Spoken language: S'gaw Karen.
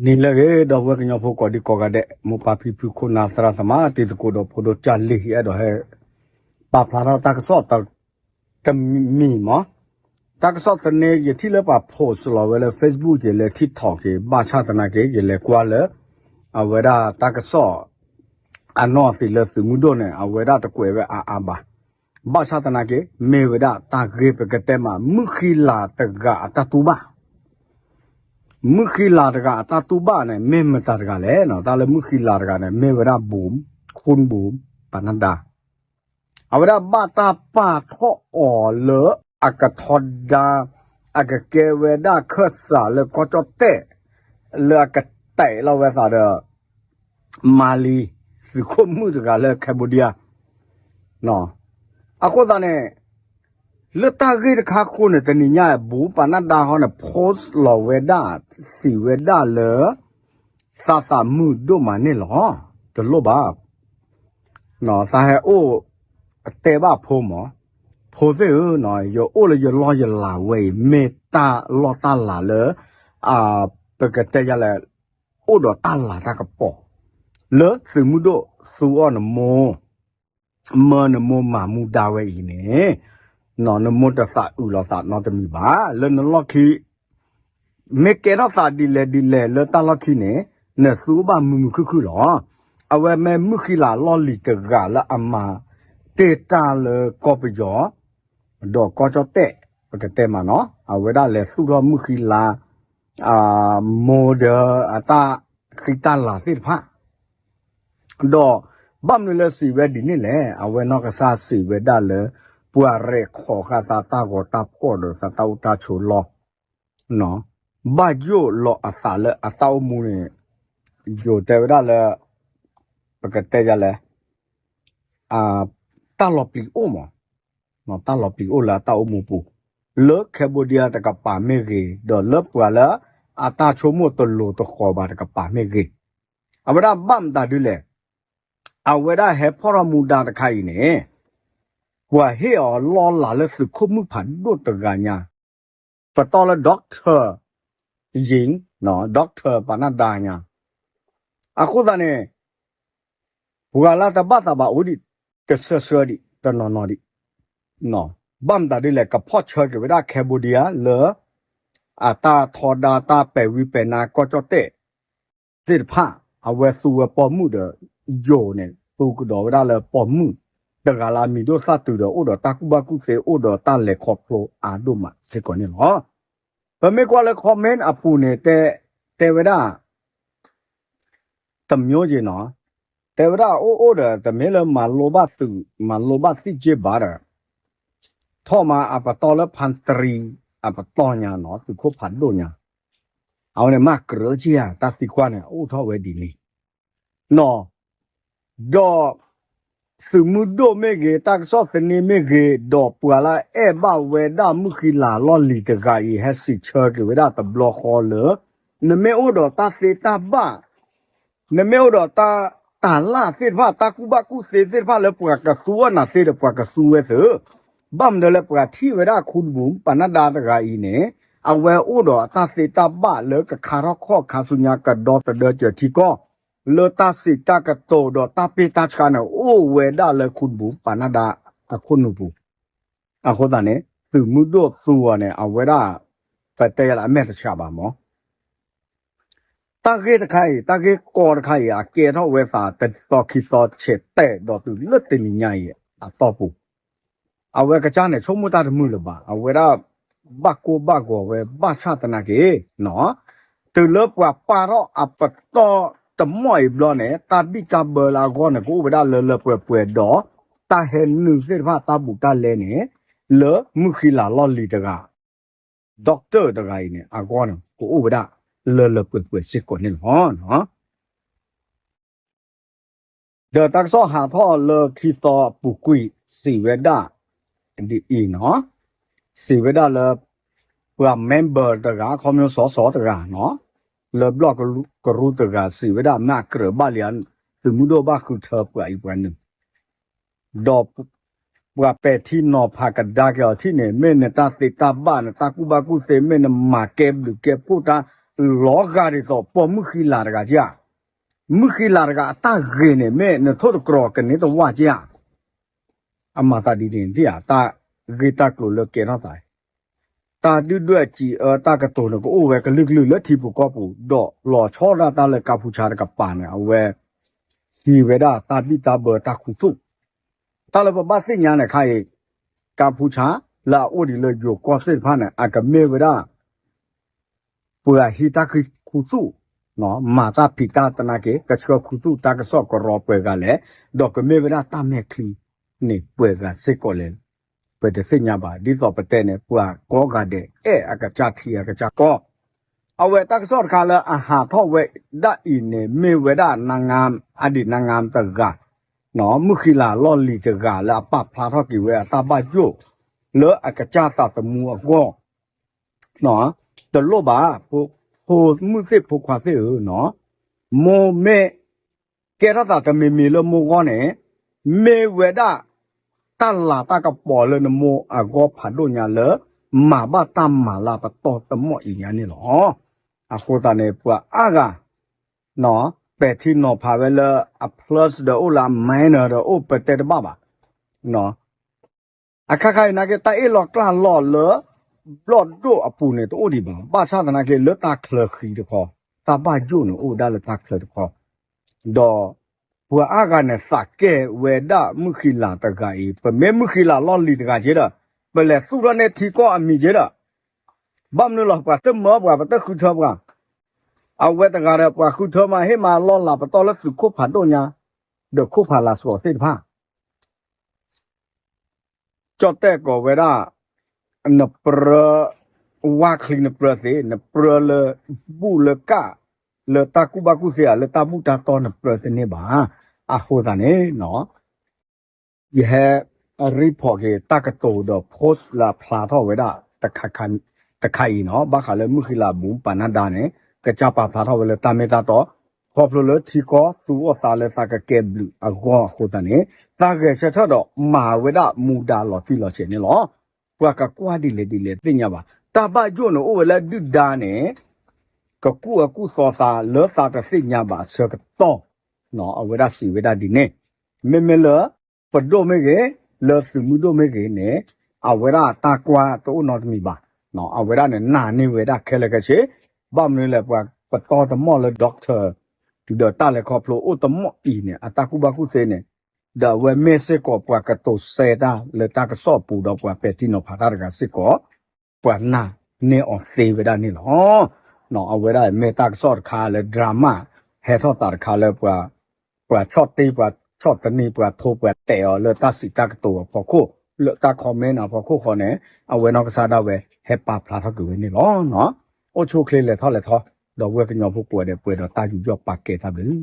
နံၤလၢအဂ့ၤ ဒီပုၢ်ဝဲၢ်ကညီဖိကိးဒံကိးဂၤဒဲး, မိၢ်ပၢ်ဖံဖု ခိၣ်နၢ်သရၣ်သမါ တံၤသကိးဒီးဖိဒိၣ်ကၢ်လံၤ အဲၣ်ဒိးဟဲ ပာ်ဖျါထီၣ်တၢ်ကစီၣ်တမံၤမး. တၢ်ကစီၣ်သန့ ယထံၣ်လၢပှၤ post လီၤဝဲလၢ Facebook က့ၤ လၢ TikTok က့ၤ ဘၣ်ဆၣ်သနာ်က့ ယလဲၤကွၢ်လၢ အဝဲဒၣ်တၢ်ကစီၣ် အနီၢ်သံးလၢသုးမုၢ်ဒိၣ်န့ၣ် အဝဲဒၣ်တကွဲးဝဲအါအါဘၣ်. ဘၣ်ဆၣ်သနာ်က့ မ့ၢ်ဝဲဒၣ်တၢ်ဂ့ၢ်ပကတဲမး မုၢ်ဃံလၤတဂၤအတၢ်တူၢ်ဘၣ် မုၢ်ဃံလၤတဂၤအတၢ်တူၢ်ဘၣ်န့ၣ် မ့ၢ်မတၤတဂၤလဲၣ်. တၢ်လၢမုၢ်ဃံလၤတဂၤန့ၣ် မ့ၢ်ဝဲဒၣ် ဗိုလ်မှူး ခိၣ်နူၢ်ဘူၣ် ပနၢ်ဒါ အဝဲဒၣ်ဘၣ်တၢ်ပာ်ထီၣ်အီၤလၢအကထီဒါ အကကဲဝဲဒၣ်ခၢၣ်စးလၢကီၢ်ကၠီၣ်တဲၣ် လၢအကတဲာ်လီၤဝဲသးဒီး Mali သုးခိၣ်မုၣ်တဂၤလၢ Cambodia အဃိသတးန့ၣ် လၢတၢ်ဂ့ၢ်တခါအဃိန့ၣ် တနံၤညါ ဘူပနၢ်ဒါဟီန့ၣ် post လီၤဝဲဒၣ် စံးဝဲဒၣ်လၢ သးသးမုာ်ဒိၣ်မးန့ၣ်လီၤ. တလိၣ်ဘၣ် သးဟဲအိၣ်တဲဘၣ်ဖိမး, ဖိသ့ၣ်ဧၢ, ယအိၣ်လၢယလီၢ်ယလၤဝဲအံၤ မ့ၢ်တၢ်လီၢ်တၢ်လၤလၢ ပကတဲယၤလဲၣ်, အိၣ်ဒီးတၢ်လၤတၢ်ကပီၤ လၢသုးမုၢ်ဒိၣ်သူအီၤနမိၢ် မၢနမိၢ်မၤမူဒါဝဲအံၤန့ၣ်, နမိၢ်တသးအုးလိာ်သးနီတမံၤဘၣ်. လၢနလီၢ်ခံ မ့ၢ်ကဲထီၣ်သးဒ်လဲၣ်ဒ်လဲၣ်လၢတၢ်လီၢ်ခံန့ၣ် နသူဘၣ်မုာ်မုာ်ခုၣ်ခုၣ်လီၤ. အဝဲမ့ၢ်မုၢ်ဃံလၤလီၢ်လံၤတဂၤလၢအမၤတ့ၢ်တၢ်လၢကီၢ်ပယီၤ ဒီးကီၢ်ကၠီၣ်တဲၣ် ပကတဲမးနီၤ, အဝဲဒၣ်လဲၤသူၣ်ထီၣ်မုၢ်ဃံလၤ မိၢ်ဒီးအတၢ်ဃံတၢ်လၤသ့ၣ်တဖၣ် ဒီးဘၣ်မနုၤလၢစံးဝဲဒ်န့ၣ်လဲၣ်. အဝဲနီၢ်ကစၢ်စံးဝဲဒၣ်လၢ ပှၤရဲၣ်ခီဃာ်သးတၢ်ဂီၤတၢ်ဖှီၣ်ဒီးသးတၢ်အိၣ်တၢ်ဆိးလီၢ် ဘၣ်ယိၣ်လီၤအသးလၢအတၢ်အိၣ်မူန့ၣ် ယိၤတဲဝဲဒၣ်လၢ ပကတဲယၤလဲၣ်, တၢ်လီၤပျံၤအိၣ်မး, တၢ်လီၤပျံၤအိၣ်လၢအတၢ်အိၣ်မူပူၤ လၢ Cambodia တကပၤမ့ၢ်ဂ့ၤ, ဒီးလၢပှၤလၢအတၢ်ဆိကမိၣ်တလိၤတဃီၤဘၣ်တကပၤမ့ၢ်ဂ့ၤ, အဝဲဒၣ်ဘၣ်မတၤဒ်လဲၣ်. အဝဲဒၣ်ဟဲဖီၣ်ထီၣ်မူဒါတခါအံၤန့ၣ် ပှၤဟ့ၣ်အီၤလီၢ်လၤလၢသုးခိၣ်မုၣ်ဖးဒိၣ်တဂၤညါ, ပတီၢ်လၢ Doctor Ying, Doctor ပနၢ်ဒါညါ, အဃိသတးန့ၣ် ပှၤလၢတဘၣ်သးဘၣ်အိၣ်ဒံး တဆၢဆၢဒံး တနီၤနီၤဒံး, ဘၣ်မတၤဒ်လဲၣ် ကဖီၣ်ဆၢက့ၤဝဲဒၣ် Cambodia လၢ အတၢ်ထီဒါတၢ်ပဲာ်ဝံပဲာ်နါကီၢ်ကၠီၣ်တဲၣ် သ့ၣ်တဖၣ်, အဝဲသူဝဲပိာ်မုၣ်ဒီး ယိၤန့ၣ် သူကဒီးဝဲဒၣ်လၢပိာ်မုၣ် တဂၤလၢအမံၤဒိၣ်သၣ်တုၤဒီး အိၣ်ဒီးတၢ်ကူၣ်ဘၣ်ကူၣ်သ့ အိၣ်ဒီးတၢ်လဲၤခီဖျိအါဒိၣ်မးစ့ၢ်ကီးန့ၣ်လီၤ. ပမ့ၢ်ကွၢ်လၢ comment အပူၤန့ၣ် တဲဝဲဒၣ် တမျိုးက့နီၤ, တဲဝဲဒၣ်အအိၣ်အိၣ်ဒီး တမ့ၢ်လၢမၤလိဘၣ်သုး မၤလိဘၣ်သ့ၣ်က့ဘၣ်ဒီး ထီၣ်မးအပတီၢ်လၢ ဖါတရံ အပတီၢ်ညါနီၤ သုးခိၣ်ဖးဒိၣ်ညါ, အဝဲန့ၣ်မၤကြၢးက့ဧါ တၢ်သံကွၢ်န့ၣ် အိၣ်ထီၣ်ဝဲဒ်န့ၣ်နီၤ, ဒီး သုးမုၢ်ဒိၣ်မ့ၢ်ဂ့ၤ တၢ်ကစီၣ်သန့မ့ၢ်ဂ့ၤ ဒီးပှၤလၢအဲၣ်ဘၣ်ဝဲဒၣ်မုၢ်ဃံလၤလီၢ်လံၤတဂၤအံၤ ဟဲစံးဆၢက့ၤဝဲဒၣ်တဘျီဃီလၢ နမ့ၢ်အိၣ်ဒီးတၢ်သ့တၢ်ဘၣ် နမ့ၢ်အိၣ်ဒီးတၢ် တၢ်လၢ်သ့ၣ်တဖၣ် တၢ်ကူၣ်ဘၣ်ကူၣ်သ့သ့ၣ်တဖၣ်လၢပှၤကသူအီၣ်နၤသ့ဒီး ပှၤကသူဝဲသု, ဘၣ်မနုၤလၢပှၤထံၣ်ဝဲဒၣ်ခူနမူ ပနၢ်ဒါတဂၤအံၤန့ၣ် အဝဲအိၣ်ဒီးအတၢ်သ့တၢ်ဘၣ်လၢကခါထီၣ်ခီၣ်ခါဆူညါ ကဒီသဒၢစၢၤထံကီၢ် လၢတၢ်စံးတၢ်ကတိၤဒီးတၢ်ပ့ၢ်တၢ်ဆှါန့ၣ် အိၣ်ဝဲဒၣ်လၢခူနမူ ပနၢ်ဒါအခိၣ်နူာ်ပူၤ, အဃိသတးန့ၣ် သုးမုၢ်ဒိၣ်သူအီၤန့ၣ် အဝဲဒၣ် ပတဲယၤလၢအမဲာ်တဆှးဘၣ်မး တၢ်ဂ့ၢ်တခါအံၤ တၢ်ဂ့ၢ်ကီတခါအံၤ အကဲထီၣ်ဝဲသးတသီခံသီဆဲးတဲာ်ဒီးတုၤလၢတနံၤညါအံၤအတီၢ်ပူၤ, အဝဲကစၢ်န့ၣ် ဆိကမိၣ်တၢ်တမုာ်လၢၤဘၣ်, အဝဲဒၣ် ဘၣ်ကိၢ်ဘၣ်ဂီၤဝဲ ဘၣ်ဆၣ်သနာ်က့ တုၤလၢပှၤပာ်ထီၣ်အပတီၢ်တမီၢ်အံၤဘျီန့ၣ် တၢ်ဘံၣ်တၢ်ဘၢလၢအဂီၢ်န့ၣ် ကအိၣ်ဝဲဒၣ်လၢလၢပှဲၤပှဲၤဒီး တၢ်ဟဲနုာ်သ့ၣ်တဖၣ်တၢ်ဘူးတၢ်လဲန့ၣ် လၢမုၢ်ဃံလၤလီၢ်လံၤတဂၤ doctor တဂၤအံၤန့ၣ် အဂီၢ်န့ၣ် ကအိၣ်ဝဲဒၣ်လၢလၢပှဲၤပှဲၤစ့ၢ်ကီးန့ၣ်လီၤ. ဒီးတၢ်ကစီၣ်ဟးထီၣ်လၢခံသီအပူၤကွံာ် စံးဝဲဒၣ် ဒ်အံၤနီၤ, စံးဝဲဒၣ်လၢ ပှၤ member တဂၤ ခီဖျိစီစီတဂၤနီၤ, လၢဘျီၣ်ကရူၢ်တဂၤ စံးဝဲဒၣ်မ့ၢ်အကြၢးဘၣ်လံ သုးမုၢ်ဒိၣ်ဘၣ်ဃုထၢပှၤအံၤပှၤနုာ် ဒီးပှၤပဲာ်ထံနီၤဖးကဒါက့ၤအီၤထံၣ်န့ၣ် မ့ၢ်နတၢ်သ့တၢ်ဘၣ် နတၢ်ကူၣ်ဘၣ်ကူၣ်သ့ မ့ၢ်နမၤကဲဘျုးကဲဖှိၣ်တၢ် လီၤဂာ်ဒ်သိးပိာ်မုၣ်ဃံလၤတဂၤက့ဧါ. မုၣ်ဃံလၤတဂၤအတၢ်ဂ့ၤန့ၣ် မ့ၢ်နထိၣ်တကြၢးကန့ၢ်တဝၢ်က့ဧါ. အမၤသးဒ်န့ၣ်ဧါ, တၢ်ဂ့ၢ်တၢ်ကျိၤလၢကဲထီၣ်သး တၢ်ဒုၣ်ဒွဲၣ်စံးအၢတၢ်ကတိၤန့ၣ် ကအိၣ်ဝဲကလုာ်ကလုာ်လၢထံပူၤကီၢ်ပူၤ, ဒီးလီၤဆီဒၣ်တၢ်လၢကါဖူဆါတကပၤန့ၣ် အဝဲ ဟံးဝဲဒၣ်တၢ်ဘံၣ်တၢ်ဘၢတၢ်ခူသူၣ်, တၢ်လၢပဘၣ်သ့ၣ်ညါန့ၣ်ခါအံၤ, ကါဖူဆါလၢအအိၣ်ဒံးလၢယိၤကီၢ်သ့ၣ်တဖၣ်န့ၣ် အကမ့ၢ်ဝဲဒၣ် ပှၤဟံးတၢ်ခူသူၣ်, မၤတၢ်ဖံးတၢ်သနာ်က့ ကဆှၢခူသူၣ်တၢ်ကစီၣ်ကရီပှဲၤဂၤလဲၣ်, ဒီးကမ့ၢ်ဝဲဒၣ်တၢ်မဲာ်ချံန့ၣ် ပှဲၤဂၤစ့ၢ်ကီးလဲၣ်, ပတသ့ၣ်ညါဘၣ်. ဒ်သိးပတဲန့ၣ် ပှၤကိးဂၤဒဲး အဲၣ်အကစၢ်ထံအကစၢ်ကီၢ်, အဝဲတၢ်ကစီၣ်တခါလၢအဟးထီၣ်ဝဲဒၣ်အံၤန့ၣ် မ့ၢ်ဝဲဒၣ် နါငါအဒံးနါငါတဂၤ, မုၣ်ဃံလၤလီၢ်လံၤတဂၤလၢအပာ်ဖျါထီၣ်က့ၤဝဲအတၢ်ဘၣ်ယိၣ် လၢအကစၢ်သးသမူအဂီၢ် တလိၣ်ဘၣ်, ဖိမုၣ်သ့ၣ်ဖိခွါသ့ၣ်ဧၢ, မိၢ်မ့ၢ်ကဲထီၣ်သးတမံၤမံၤလၢမိၢ်ဂီၢ်န့ၣ်, မ့ၢ်ဝဲဒၣ် တၢ်လၤတၢ်ကပီၤလၢနမိၢ်အဂီၢ်ဖးဒိၣ်ညါလၢ မၤဘၣ်တၢ်မၤလၢပတီၢ်တမီၣ်အံၤညါန့ၣ်လီၤ. အဃိသတးန့ၣ် ပှၤအါဂၤ ပဲာ်ထံနီၤဖးဝဲလၢအ plus ဒီးအိၣ်လၢအ minus ဒီးအိၣ်ပတဲတဘၣ်ဘၣ်. အခါခါအံၤနာ်က့ တၢ်အ့ၣ်လိာ်ကျါလိာ်လၢ ဘျီၣ်ဒိၣ်အပူၤန့ၣ် တအိၣ်ဒံးဘၣ်. ဘၣ်ဆၣ်သနာ်က့ လၢတၢ်ချၢဃံတခီ, တၢ်ဘၣ်ယိၣ်န့ၣ်အိၣ်ဝဲဒၣ်လၢတၢ်ချၢတခီ, ဒီးပှၤအါဂၤန့ၣ် သးကဲဝဲဒၣ်မုၣ်ဃံလၤတဂၤအံၤ, ပမ့ၢ်မုၣ်ဃံလၤလီၢ်လံၤတဂၤက့ဒီး, ပလဲၤသူၣ်ထီၣ်န့ၢ်ထံကီၢ်အမံၤက့ဒီး, ဘၣ်မနုၤလီၤ ပှၤတမၢပှၤ ပတဃုထၢပှၤ, အဝဲတဂၤဒီး ပှၤဃုထၢမး ဟ့ၣ်မးလီၢ်လၤပတီၢ်လၢသုးခိၣ်ဖးဒိၣ်ညါ, ဒီးခိၣ်ဖးလၤစှီၤသ့ၣ်တဖၣ် ကၠီၣ်တဲၣ်ကိးဝဲဒၣ်, နပြၢ, ဝါချံနပြၢသ့, နပြၢလၢ ဘူၣ်လၢကၣ်, လၢတၢ်ကူၣ်ဘၣ်ကူၣ်သ့ဧါ, လၢတၢ်ဘူၣ်တၢ်တီၢ်နပြၢတန့ၢ်ဘၣ်. အဃိသတးန့ၣ် ယဟဲ report က့ၤတၢ်ကတိၤဒီး post လၢအဖျါထီၣ်ဝဲဒၣ် တခါအံၤနီၤ, ဘၣ်ဃးလၢမုၢ်ဃံလၤဘူၣ်ပာ်နၢ်ဒါန့ၣ် ကစၢ်ပာ်ဖျါထီၣ်ဝဲလၢတၢ်မ့ၢ်တၢ်တီ, ခီဖျိလၢထံကီၢ်သူၣ်အိၣ်သးလၢသးကကဲဘျုးအဂီၢ်အဃိသတးန့ၣ်, သးဂဲၤဆၢထၢၣ်ဒီးမၤဝဲဒၣ်မူဒါလီၤတံၢ်လီၤဆဲးန့ၣ်လီၤ. ပှၤကကွၢ်ဒ်လဲၣ်ဒ်လဲၣ်သ့ၣ်ညါဘၣ်. တၢ်ဘၣ်ယိၣ်န့ၣ်အိၣ်ဝဲလၢဒုၣ်ဒါန့ၣ် ကကူၣ်အၢကူၣ်သီသးလၢသးတသ့ၣ်ညါဘၣ်အဆၢကတီၢ်, အဝဲဒၣ်စံးဝဲဒၣ်ဒ်န့ၣ်, မ့မ့ၢ်လၢ ပဒိၣ်မ့ၢ်ဂ့ၤ, လၢသုးမုၢ်ဒိၣ်မ့ၢ်ဂ့ၤန့ၣ်, အဝဲဒၣ်တၢ်ကွၢ်တအိၣ်နီတမံၤဘၣ်. အဝဲဒၣ်န့ၣ် နာ်န့ၢ်ဝဲဒၣ်ခဲလၢာ်ခဲဆ့, ဘၣ်မနုၤလဲၣ် ပှၤပတီၢ်တမီၣ်လၢ doctor ဒီးတၢ်လဲၤခီဖျိအိၣ်တမီၣ်အံၤန့ၣ် အတၢ်ကူၣ်ဘၣ်ကူၣ်သ့န့ၣ်, ဒီးအဝဲမ့ၢ်စ့ၢ်ကီးပှၤကတိၤစဲတၢ်လၢတၢ်ကစီၣ်အပူၤဒီးပှၤပဲာ်ထံနီၤဖးတၢ်တဂၤစ့ၢ်ကီး ပှၤနာ်န့ၢ်အီၤသ့ဝဲဒၣ်န့ၣ်လီၤ. အဝဲဒၣ်မ့ၢ်တၢ်ကစီၣ်တခါလၢ drama ဟဲထီၣ်သးတခါလၢ ပှၤဆီၣ်တ့ ပှၤဆီၣ်သနံး ပှၤထိ ပှၤတဲာ်အီၤလၢတၢ်စံးတၢ်ကတိၤအဖီခိၣ်, လၢတၢ် comment အဖီခိၣ်ဃီန့ၣ်, အဝဲနီၢ်ကစၢ်ဒၣ်ဝဲဟဲပာ်ဖျါထီၣ်က့ၤဝဲန့ၣ်လီၤ. အိၣ်ဆူၣ်အိၣ်ချ့လဲၤထီၣ်လဲၤထီ, ဒီးဝဲကညီဖိကိးဂၤဒဲးပှဲၤဒီးတၢ်ယူးယီၣ်ပာ်ကဲတၢ်ဘျုး